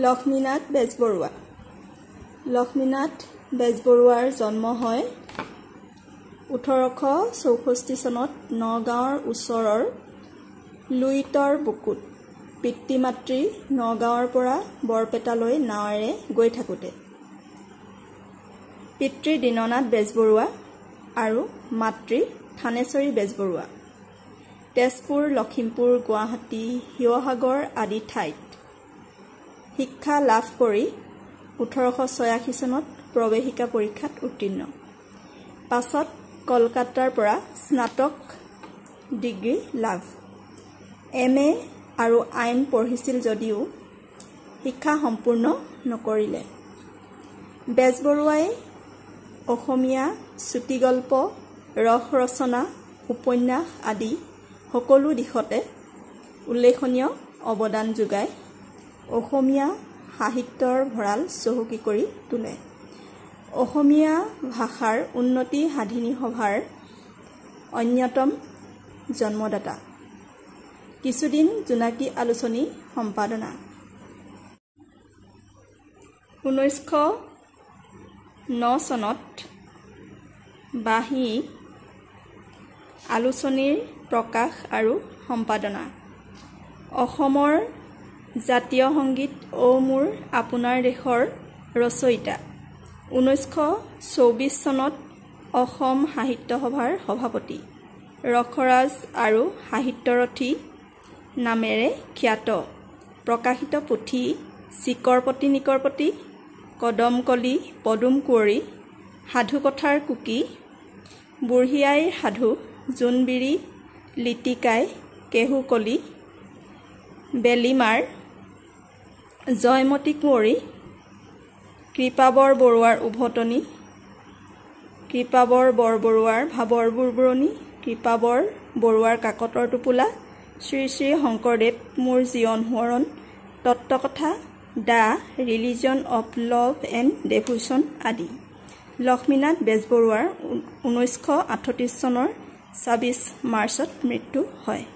লক্ষ্মীনাথ বেজবৰুৱা। লক্ষ্মীনাথ বেজবৰুৱাৰ জন্ম হয় 1864 চনত নগাঁৱৰ ওচৰৰ লুইতৰ বুকুত, পিতৃ মাতৃ নগাঁৱৰ পৰা বৰপেটালৈ নাৱেৰে গৈ থাকোঁতে। পিতৃ দীননাথ বেজবৰুৱা আৰু মাতৃ থানেশ্বৰী বেজবৰুৱা। তেজপুৰ, লখিমপুৰ, গুৱাহাটী, শিৱসাগৰ আদি ঠাইত শিক্ষা লাভ কৰি 1886 চনত প্ৰৱেশিকা পৰীক্ষাত উত্তীৰ্ণ। পাছত কলকাতাৰ পৰা স্নাতক ডিগ্ৰী লাভ। এম এ আৰু আইন পঢ়িছিল যদিও শিক্ষা সম্পূৰ্ণ নকৰিলে। বেজবৰুৱাই অসমীয়া চুটিগল্প, ৰস ৰচনা, উপন্যাস আদি সকলো দিশতে উল্লেখনীয় অৱদান যোগাই অসমীয়া সাহিত্যৰ ভঁৰাল চহকী কৰি তোলে। অসমীয়া ভাষাৰ উন্নতি সাধিনী সভাৰ অন্যতম জন্মদাতা। কিছুদিন জোনাকী আলোচনী সম্পাদনা। 1909 চনত বাঁহী আলোচনীৰ প্ৰকাশ আৰু সম্পাদনা। অসমৰ জাতীয় সংগীত অ' মোৰ আপোনাৰ দেশৰ ৰচয়িতা। 1924 চনত অসম সাহিত্য সভাৰ সভাপতি। ৰসৰাজ আৰু সাহিত্যৰথী নামেৰে খ্যাত। প্ৰকাশিত পুথি চিকৰপতি নিকৰপতি, কদমকলি পদুম কুঁৱৰী, সাধুকথাৰ কুকি, বুঢ়ী আইৰ সাধু, জোনবিৰি, লিটিকাই, কেহুকলি, বেলিমাৰ, জয়মতী কুঁৱৰী, কৃপাবৰ বৰুৱাৰ উভতনি, কৃপাবৰ বৰবৰুৱাৰ ভাবৰ বুৰবুৰণি, কৃপাবৰ বৰুৱাৰ কাকতৰ টোপোলা, শ্ৰী শ্ৰী শংকৰদেৱ মোৰ জীৱন সোঁৱৰণ, তত্ত্বকথা, the religion of love and devotion আদি। লক্ষ্মীনাথ বেজবৰুৱাৰ 1938 চনৰ 26 মাৰ্চত মৃত্যু হয়।